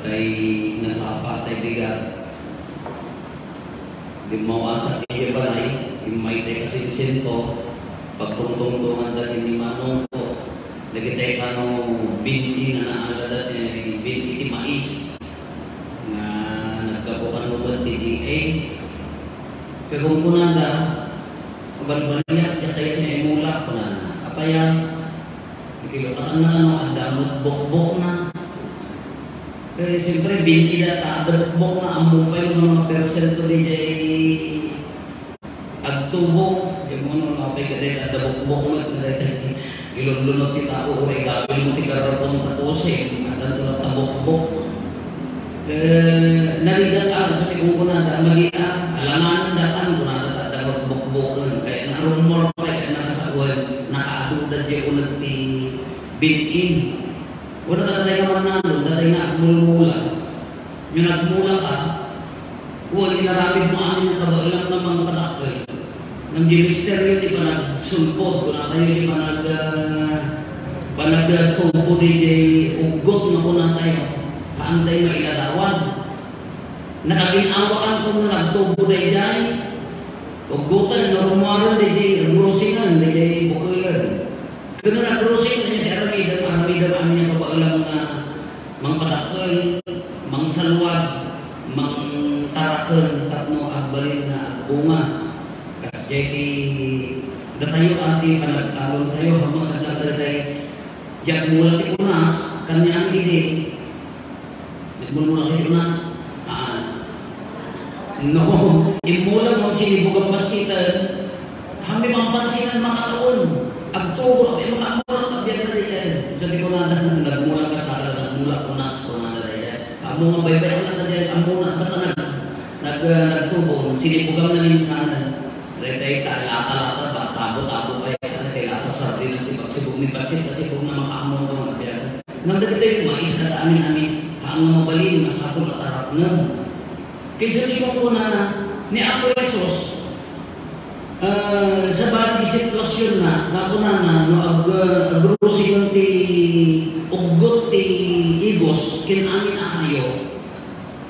kay nasa patay bigat. Di mo asa kay balay, imay tay kasi sento pagtungtungan dahil ni manong ko. Nagitay ka no binti na naagadat ni binti ti mais na nagkabukan mo ba TDA. Pero kung punanda, balbaliyak ya kaya niya imula punanda. Apaya kilokatan na ano, ang damot bok-bok na. Kaya siyempre, binti na bok-bok na ang mupay ng mga persento di jay agtubok. Yung mga kapay ka rin, ang bok-bok na rin. Ilulunod kita ako, oray gawin mo ti karapon tapusin. At ang tulad na bok-bok. Narigat ako sa tikong kunada, mag-ia, alamanan datan kunada, at ang bok-bokan. Kaya na-rumor pa, kaya nakasakuan, naka-adudan dyan unag ti built-in. Wala ka na naman nandun, datay na agmula-mula. Yung nagmula ka, huwag inaramid mo amin ng kabailang ng mga patakal. Ng ministeryo, di pa nagsulpod, kung na kayo di pa nagtubo di ugot na po na tayo, kaantay mailalawan. Nakaginawakan ko na nagtubo di jay, ugotan, normaron di grosingan, di bukilan. Kaya nag-grossing na niya, aramidam amin niya kabailang mga patakal, mga salwad, mga tarakal, tapno agbalin na agbunga. Kasi datayo ati panagtalon tayo, habang kasagda tayo, diyak mula ti unas, kanya ang ide. Mula ti unas, no, imula mo sinibukang pasitan, kami mga pansinan mga taon. Agtubo, may makamulat ang diyan na rin. Sabi ko na nagmula ka sa akin, nagmula unas ko na rin. Amo nga baybay ang natin, amo na, basta nagtubo, sinibukang na rin sana. Retay ka, lata-lata ba, tabo-tabo pa yan, kay lata sardinas, di pagsibog may pasit, kasi kung na makaamon ka mga biyan. Nang dati tayo, mais na amin-amin, haang na mabalin, mas ako matarap na. Kaysa di ko po na, ni Apo Jesus, sa bali sitwasyon na po na no agrusi yung ti ugot ti igos kinamin ahayo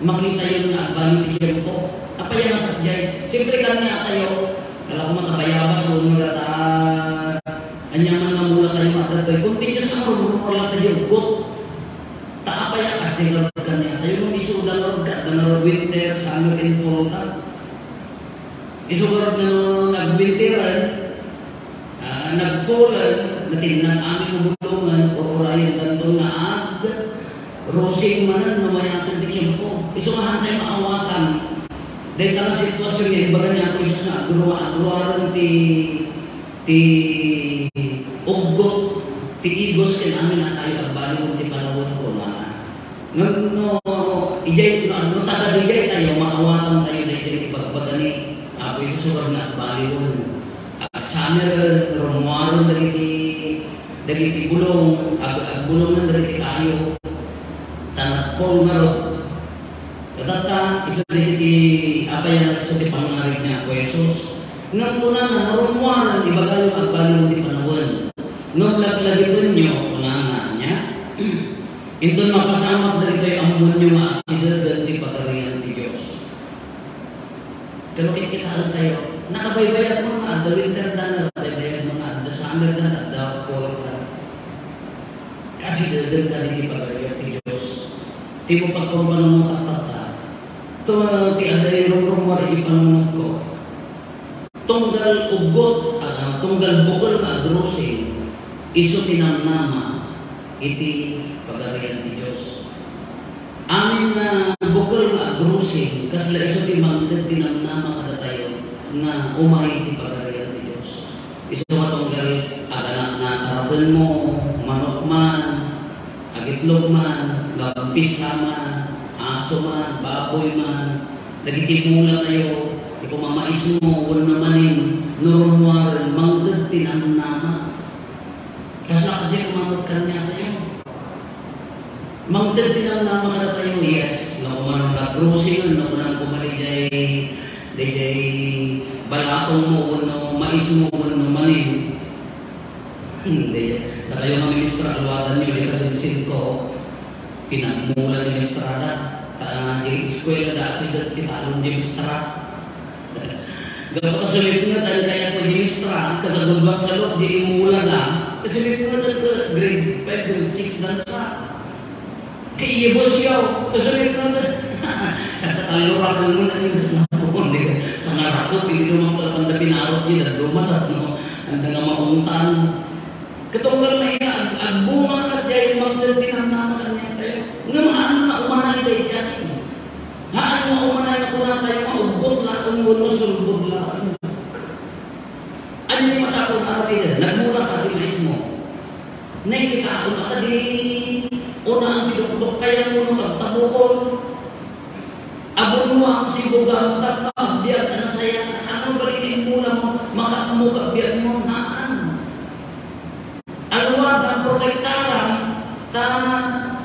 makita yun na agbali ti Jericho apaya na tas jay siyempre kami atayo kala ko matabayabas so nagata anyaman na mula tayo matatoy continuous na rumurla tayo ugot taapaya kasi kanya tayo nung isudan rogkat na winter summer and fall ka isugarap na nagbintiran, nagfulan, natinag amin ng bulungan, o orayan ganito nga ad, rosing manan, namayatan di siya po. Isumahan tayo maawatan. Dahil ka na sitwasyon niya, ibaga niya ako isus na agruaran ti ugot, ti igos, kaya namin na tayo agbali kung di panahon ko na. No, ijay, no, taga dijay tayo, maawatan tayo na ijay ibagbaga ni Apo isusugar nga at bali ko. Summer, romuaron dagiti bulong, agbulong ng dagiti kayo. Tanagfol nga ro. Katata, isa dagiti, apayan at sa di pangarig niya, Apo Jesus. Nang una na, romuaron, ibaga yung agbali mo di panahon. Nung laglagin nyo, una nga niya, ito mapasamak dali kayo ang munyo maasidad at di pagkariyan ti Diyos. Pero kikitaan tayo, nakabaybayat mo nga, the winter na nakabaybayat mo nga, the summer na, the fall ka. Kasi dadag ka hindi pagkariyan ti Diyos. Di mo pagpampanong mo katata. Ito, ti aday rumar ipanunod ko. Tunggal ugot, tunggal bukol na agrosing, iso tinamnama, iti pagkariyan ti Diyos. Amin na bukol na agrosing, kasla iso timangtid tinamnama kada tayo na umay ti pagkariyan ti Diyos. Iso matunggal aganak na tarapan mo, manok man, agitlog man, gampisa man, aso man, baboy man, nagitipula tayo, kung mamais mo, wala namanin, normal, mangtid tinamnama. Kasi kumamot ka niya tayo. Mangtid tinamnama ka na tayo, yes. Nakumanong nag-cruising, nakumanong kumali day balatong mo, no, mais mo, no, manin. Hindi. Na kayo mga ministro, alwadan niyo, di kasi sin ko. pinagmula ni Estrada, di eskwela da sila tinalong di Estrada. Gapag kasulit nga tayo kaya po di Estrada, katagulwa sa loob, di imula na, kasulit nga tayo ka grade 5, grade 6 dan sa. Kaya bos yaw, kasulit nga tayo. Katatalura ko muna yung sa napon, sa ngarako, pinilumang pagpanda pinarot yun, at lumatat, no? Ang nga mauntan. Katunggal na ina, agbunga kasi ay magdal pinamnamakan niya tayo. Nga maan na umanay tayo dyan. Haan na umanay na kuna tayo, maugot lang, umuno, sulbog lang. Ano yung masakong araw yan? Nagmula ka di mismo. Nakikitaon at di una ang pinukdok, kaya mo nung magtabukol. Abon mo ang sibugang takabiyat na saya. Ano balikin mula mo, makamukabiyat mo haan. Alwad ang protektaran ta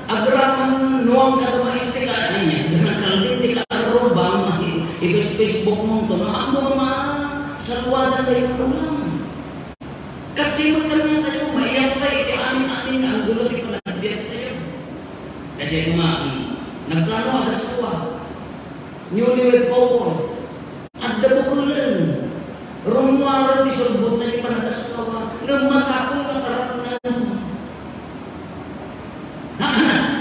agraman nuang katumaistika niya dengan kalditi ka arobang ibis Facebook mo to na mo ma salwadan tayo ulang kasi magkanya tayo maiyak tayo iti amin ang gulo di palagbiyak tayo kaya yung nagplano agasawa newlywed couple at dabukulan rumwaran di sulbot na yung panagasawa ng masakong na karap na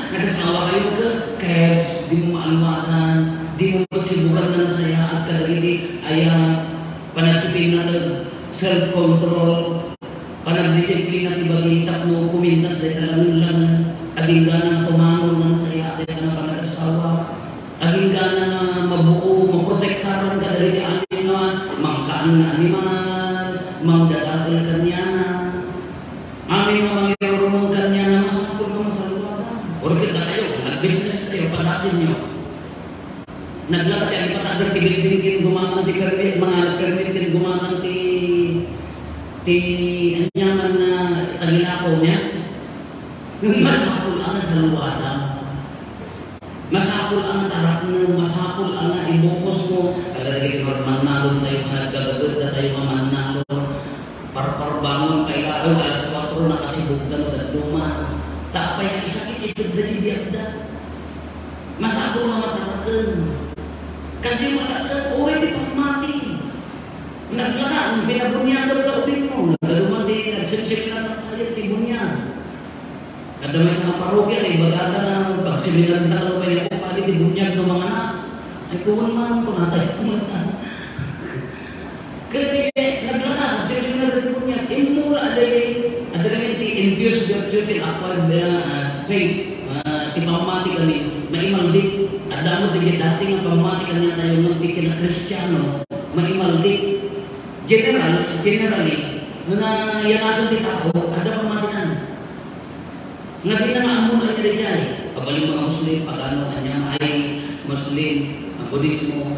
nagasawa kayo ka kebs, di mo maalmadan, di mo magsibukan na nasaya at kadagiti ay panatipin na self-control, panagdisiplina at ibagitap mo kumintas dahil talagang lang agingga na tumangon na nasaya dahil ka na panagasawa agingga na mabuo, maprotektaran ka dahil amin na mangkaan na animal, mangdadakal kanya na amin na mangirurumang kanya na masakol ka masaluwagan. Orkid na kayo, nag-business kayo, padasin nyo. Naglakat yan, ipatadar ti building kin gumatang ti permit, mga permit kin gumatang ti anyaman na tagilakaw niya. Masakol ang nasaluwagan. Masakol ang tarap mo, masakol ang ibukos mo. Kagagagin ko, manalong tayo, nagagagod na tayo, manalong. Parbangon kaya alas 4 nakasibugdan at luma. Tapay ang isakit ito dali diabda. Masakol ang matarakan. Kasi malakan, oy di pamati. Naglakan, binabunyagab ka ubing mo. Nagdumati, nagsimisip na tayo, tibunya. Kada may sa parokya, ay bagada na pagsimilan na ka pa yung upali, tibunyag ng mga anak. Ay kuwan man, punatay kumata. Kaya naglakan, simisip na tayo punya. Imula adalay infused virtue in acquired faith. Tipamati kami, maimaldik. Ada mo tigil dating ang pamati kanya tayo ng tigil na Kristiyano, maimaldik. Generally, nung nayanatan di tao, ada pamatinan. Nga di na maamon ay kaya kabaling mga Muslim, pag-ano, kanya ay Muslim, ang Budismo,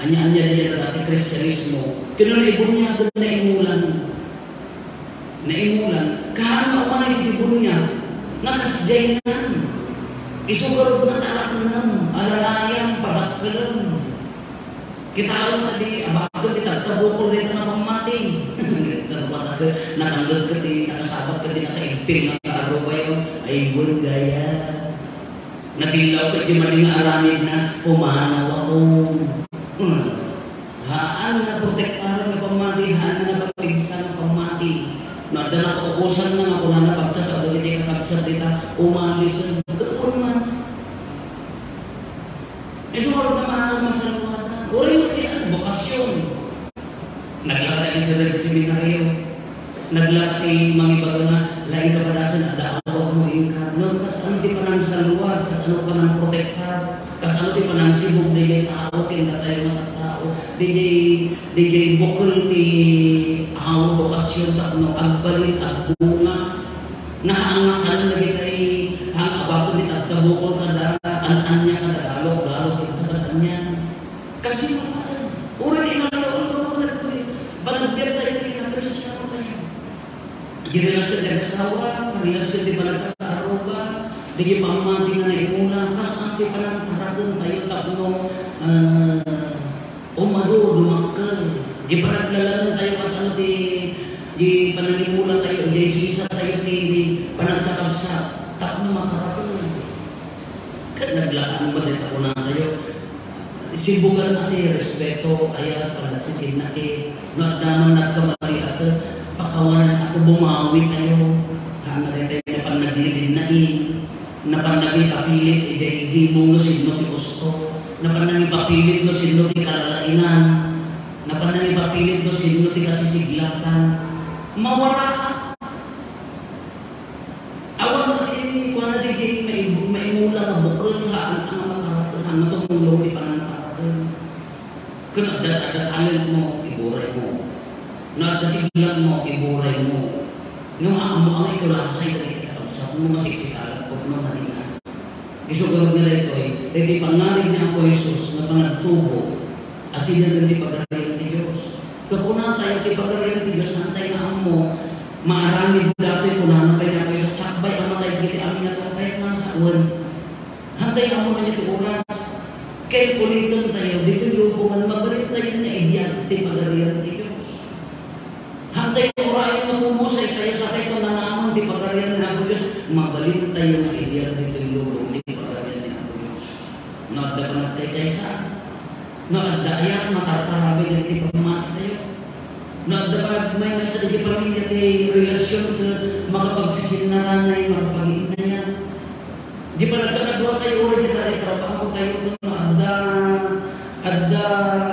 anya-anya din ang Kristyanismo. Kaya na ibon niya, na imulan. Naimulan, kahang man ay ibon niya, nakasjay na. Isugarod na tarak na, alalayan, padakkalan. Kita tadi, abakal kita, tabukol din na pamati. Nakanggad ka din, nakasabat ka din, nakaigping, nakaarubay, ay ibon gaya. Natilaw ka di maling alamid na, pumanaw ako. Haan na protektaran na pamati, haan na napapigsan na pamati. Nadala ko usan na ako na napagsasado hindi ka kagsarita, umalis na doon man. Sumarot na mahal masaluatan. Uri mo diyan, bokasyon. Naglakad ang isa rin seminaryo. Naglakad ang mga ibaga na laing kapadasan ada awag mo ingkar. Noon, kas ano di pa nang saluwag, kas ano pa nang protektar, kas ano di pa nang sibog di tao, kinta tayo mga tao. DJ bukol di ang bokasyon no agbalin at bunga nahangakan lagi kay ang abako ni tabukol kada an-anya kada galog ito kadanya kasi uri di na laon ko balagbier tayo ng Kristiyano tayo girelasyon ng asawa relasyon di balagkaaruga di pamati nga naimula kas anti parang taragan tayo tapno umado lumakal di panaglalan tayo kasano di pananimulan tayo di sisa tayo di panagkakabsa tak na makarapon sinilaan mo dahil ako na kayo. Sibugan ati, respeto, kaya palagsisin na kayo. Naman na kamari at pakawanan ako bumawi kayo. Hana rin tayo na panagilin na na panagin papilit, ijay mo no sino ti gusto. Na panagin papilit no sino ti kalalainan. Na panagin papilit no sino ti kasisiglatan. Mawala ka. Awan na ini kung na di maimula na bukol ang makaraton ang natulong di panangkaraton. Kung nagdadalin mo, iburay mo. Nagdasiglan mo, iburay mo. Nga mo ang ikulasay na ikitapsap mo masiksikalan ko no manina. Isugarod nila ito di pangarig niya ako Jesus na panagtubo asin na di pagkariyan ni Diyos. Kapuna tayo di pagkariyan ni Diyos nantay na mo maarami dati kung nanapay niya kayo sa sakbay ang matay giti amin na ito kahit nasa uwan. Hantay na mo na niya ito oras. Kaya kulitan tayo, dito lubungan, mabalik tayo na idyante pagariyan ni Diyos. Hantay na orayon na pumusay tayo sa kahit na naman di pagariyan ni Diyos. Mabalik tayo na idyante dito lubungan di pagariyan ni Diyos. Naadda pa na tayo kayo saan? Naadda ayan, matatarabi na iti pamati tayo. Naadda pa na may nasa di pamilya di relasyon na makapagsisinnaranay, makapagin na yan. Di pa nagkakadwa tayo ulit ito ay trabaho tayo adda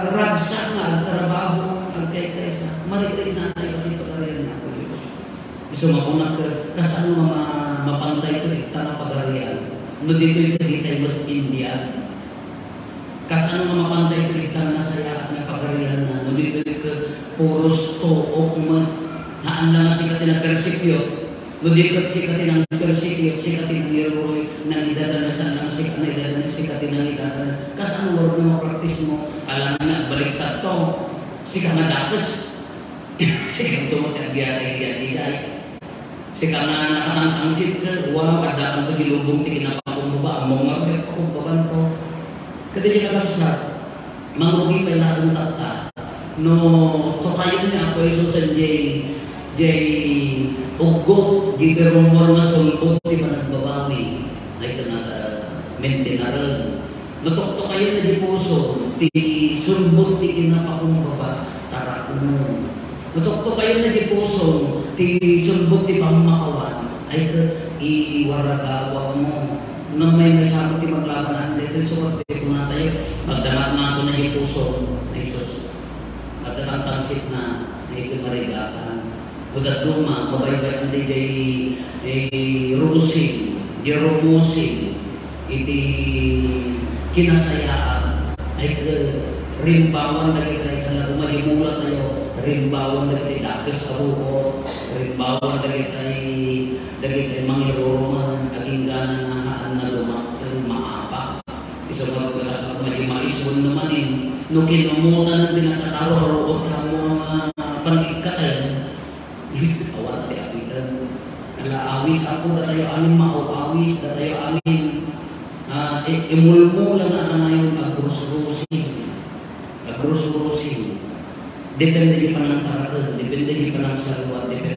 ragsak na agtrabaho ang kay-kaysa. Marikit na tayo ito ka rin ako Diyos. So mapunag ka, kasano mapantay ko ito na pag-ariyan. No dito ito di tayo with India. Kasano nga mapantay ko ito na saya at na pag-ariyan na. No dito ito puros to o haan na nga sikatin ang persipyo. No dito sikatin ang persipyo, sikatin ang liroy nang idadanasan lang sikatin ang idadanas. Kasano wala na mapraktis mo? Alam na, baliktad to. Sika nga datos. Sika ito magkagiyari-giyari. Sika nga nakatangtangsit ka. Wow, adaan ko gilubong tikinapakong ba? Among nga pakong kaban ko. Kadili ka kapsat. Mangrugi pa yung tata. No, to kayo niya ako isusan jay ugot, di berumor nga sulbot, di ba nagbabawi? Ay ito nasa maintenaran. Matukto kayo na di puso, ti sulbot, ti kinapakong baba, tara kuno. Matukto kayo na di puso, ti sulbot, ti pamakawan, ay iwaragawa mo. Nang may nasabot ti maglabanan, dito suwag, di po na tayo, magdamat na ako na di puso, na Isus. Magtatangtangsit na, na ito marigatan. Udat luma, mabaybay ang di rusing, di rumusing, iti kinasayaan, ay rimbawan na kita, kung malimula tayo, rimbawan na kita, dakis karuko, rimbawan na kita, mangiruruman, aging gana na haan na lumakil, maapa. Isa mga pagkakak, malimaisun naman nung kinumutan na pinakataro-aroot ang mga panikatay, awan tayo apitan. Awis ako na tayo amin maawis, na tayo amin imulmula na ngayon agrus-rusing. Agrus-rusing. Depende di pa ng tarakan, depende di pa ng salwa, depende